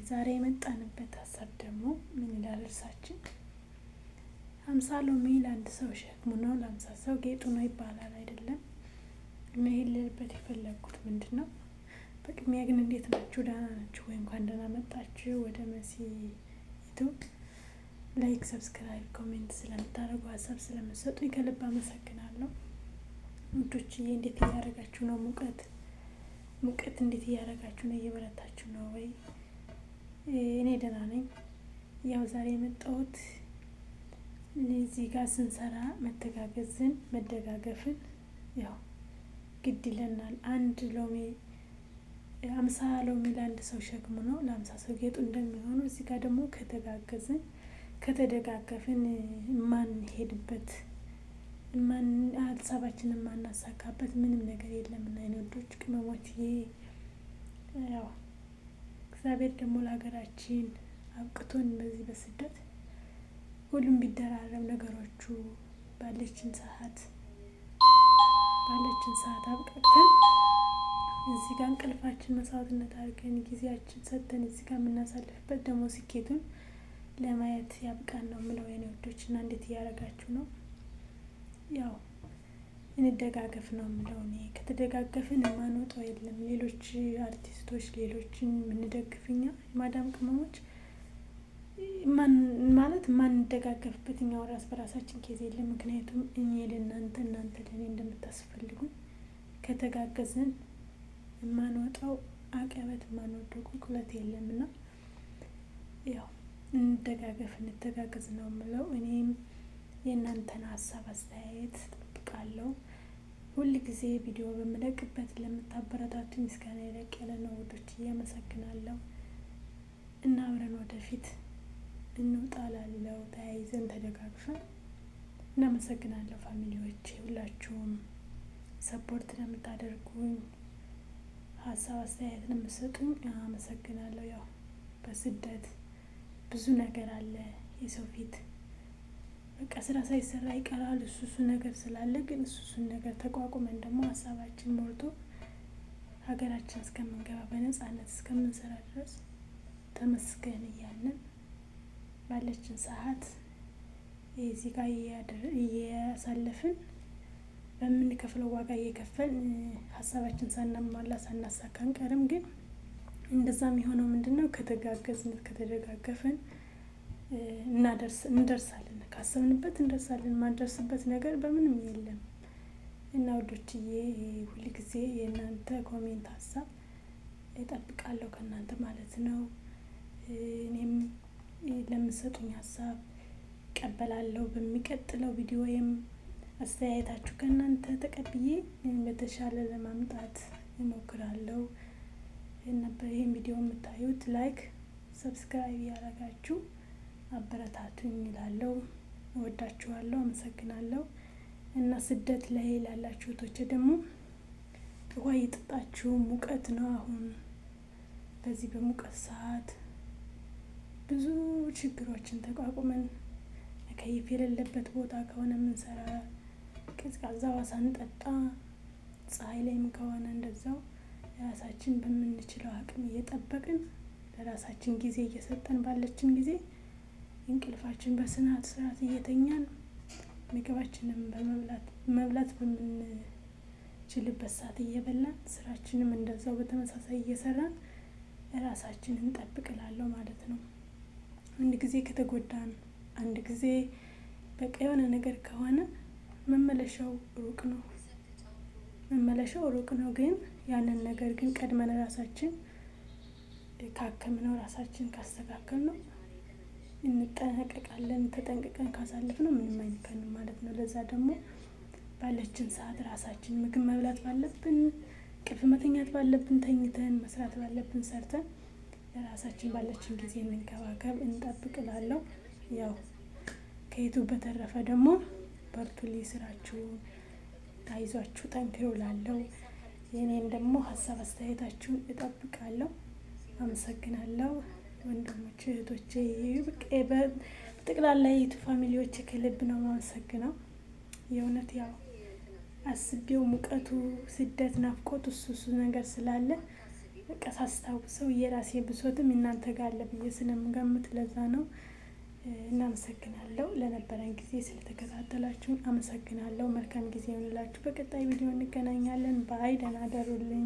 ዛሬ የመጣንበት ሀሳብ ደግሞ ምን ይላል እርሳችን? 50 ሎሚ ለአንድ ሰው ሸክሙ ነው፣ ለ50 ሰው ጌጡ ነው ይባላል አይደለም? እና ይሄን ልልበት የፈለግኩት ምንድን ነው? በቅድሚያ ግን እንዴት ናችሁ? ደህና ናችሁ ወይ? እንኳን ደህና መጣችሁ ወደ መሲ ዩቱብ። Like፣ subscribe፣ comment ስለምታደርጉ፣ ሀሳብ ስለምትሰጡኝ ከልብ አመሰግናለሁ። ውዶችዬ እንዴት እያደረጋችሁ ነው? ሙቀት ሙቀት እንዴት እያደረጋችሁ ነው? እየበረታችሁ ነው ወይ? እኔ ደህና ነኝ። ያው ዛሬ የመጣሁት እዚህ ጋር ስንሰራ መተጋገዝን መደጋገፍን ያው ግድ ይለናል። አንድ ሎሚ 50 ሎሚ ለአንድ ሰው ሸክሙ ነው፣ ለ50 ሰው ጌጡ እንደሚሆኑ እዚህ ጋር ደግሞ ከተጋገዝን ከተደጋገፍን የማንሄድበት፣ ሀሳባችንን የማናሳካበት ምንም ነገር የለም። እና የኔ ውዶች ቅመሞችዬ፣ ያው እግዚአብሔር ደግሞ ለሀገራችን አብቅቶን በዚህ በስደት ሁሉም ቢደራረብ ነገሮቹ ባለችን ሰዓት አብቃቅተን እዚህ ጋር እንቅልፋችን መስዋዕትነት አድርገን ጊዜያችን ሰጥተን እዚህ ጋር የምናሳልፍበት ደግሞ ስኬቱን ለማየት ያብቃን ነው የምለው የኔ ውዶች። እና እንዴት እያደረጋችሁ ነው? ያው እንደጋገፍ ነው የምለው እኔ። ከተደጋገፍን የማንወጣው የለም። ሌሎች አርቲስቶች ሌሎችን የምንደግፍ እኛ የማዳም ቅመሞች ማለት የማንደጋገፍበት እኛው ራስ በራሳችን case የለም። ምክንያቱም እኔ ለእናንተ እናንተ ለእኔ እንደምታስፈልጉን ከተጋገዝን የማንወጣው አቀበት የማንወደው ቁልቁለት የለም። እና ያው እንደጋገፍ እንተጋገዝ ነው የምለው። እኔም የእናንተን ሀሳብ አስተያየት እጠብቃለሁ። ሁል ጊዜ ቪዲዮ በምለቅበት ለምታበረታቱ ምስጋና ይለቅ ያለ ነው ውዶች፣ እያመሰግናለሁ። እና አብረን ወደፊት እንውጣላለው ተያይዘን ተደጋግፈን። እናመሰግናለሁ family ዎች፣ ሁላችሁም support ለምታደርጉኝ፣ ሀሳብ አስተያየት ለምትሰጡኝ አመሰግናለሁ። ያው በስደት ብዙ ነገር አለ፣ የሰው ፊት በቃ ስራ ሳይሰራ ይቀራል። እሱ እሱ ነገር ስላለ ግን እሱ እሱን ነገር ተቋቁመን ደግሞ ሀሳባችን ሞልቶ ሀገራችን እስከምንገባ በነጻነት እስከምንሰራ ድረስ ተመስገን እያልን ባለችን ሰዓት እዚህ ጋር እያሳለፍን በምንከፍለው ዋጋ እየከፈልን ሀሳባችን ሳናሟላ ሳናሳካ አንቀርም። ግን እንደዛ የሚሆነው ምንድን ነው? ከተጋገዝን ከተደጋገፍን እንደርሳለን። ካሰብንበት እንደርሳለን። ማንደርስበት ነገር በምንም የለም። እና ውዶችዬ ሁል ጊዜ የእናንተ comment ሀሳብ እጠብቃለሁ ከእናንተ ማለት ነው። እኔም ለምትሰጡኝ ሀሳብ እቀበላለሁ። በሚቀጥለው ቪዲዮ ወይም አስተያየታችሁ ከእናንተ ተቀብዬ በተሻለ ለማምጣት እሞክራለሁ። ይህን ቪዲዮ የምታዩት like፣ subscribe እያደረጋችሁ አበረታቱኝ እላለሁ። እወዳችኋለሁ። አመሰግናለሁ። እና ስደት ላይ ላላችሁ እህቶቼ ደግሞ ውሃ እየጠጣችሁ፣ ሙቀት ነው አሁን። በዚህ በሙቀት ሰዓት ብዙ ችግሮችን ተቋቁመን مكيف የሌለበት ቦታ ከሆነ የምንሰራ ቀዝቃዛ ውሃ ሳንጠጣ፣ ፀሐይ ላይም ከሆነ እንደዛው ራሳችን በምንችለው አቅም እየጠበቅን ለራሳችን ጊዜ እየሰጠን ባለችን ጊዜ እንቅልፋችን በስርዓት ስርዓት እየተኛን ምግባችንን በመብላት መብላት በምንችልበት ሰዓት እየበላን ስራችንም እንደዛው በተመሳሳይ እየሰራን ራሳችንን እንጠብቅ እላለሁ ማለት ነው። አንድ ጊዜ ከተጎዳን፣ አንድ ጊዜ በቃ የሆነ ነገር ከሆነ መመለሻው ሩቅ ነው። መመለሻው ሩቅ ነው። ግን ያንን ነገር ግን ቀድመን ራሳችን ካከምነው፣ ራሳችን ካስተካከልነው እንጠነቀቃለን። ተጠንቅቀን ካሳለፍነው ምንም አይነካንም ማለት ነው። ለዛ ደግሞ ባለችን ሰዓት ራሳችን ምግብ መብላት ባለብን፣ እንቅልፍ መተኛት ባለብን ተኝተን፣ መስራት ባለብን ሰርተን ለራሳችን ባለችን ጊዜ እንንከባከብ፣ እንጠብቅ እላለሁ። ያው ከ YouTube በተረፈ ደግሞ በርቱልኝ፣ ስራችሁን፣ አይዟችሁ፣ ጠንክሩ እላለሁ። የኔን ደግሞ ሀሳብ አስተያየታችሁን እጠብቃለሁ። አመሰግናለሁ። ወንድሞቼ እህቶቼ፣ በጠቅላላ የ YouTube family ዎች ከልብ ነው የማመሰግነው። የእውነት ያው አስቤው ሙቀቱ፣ ስደት፣ ናፍቆት እሱ እሱ ነገር ስላለ በቃ ሳስታውሰው የራሴ ብሶትም እናንተ ጋር አለ ብዬ ስለምገምት ለዛ ነው። እናመሰግናለሁ ለነበረን ጊዜ ስለተከታተላችሁን አመሰግናለሁ። መልካም ጊዜ ይሆንላችሁ። በቀጣይ ቪዲዮ እንገናኛለን። Bye፣ ደህና ደሩልኝ።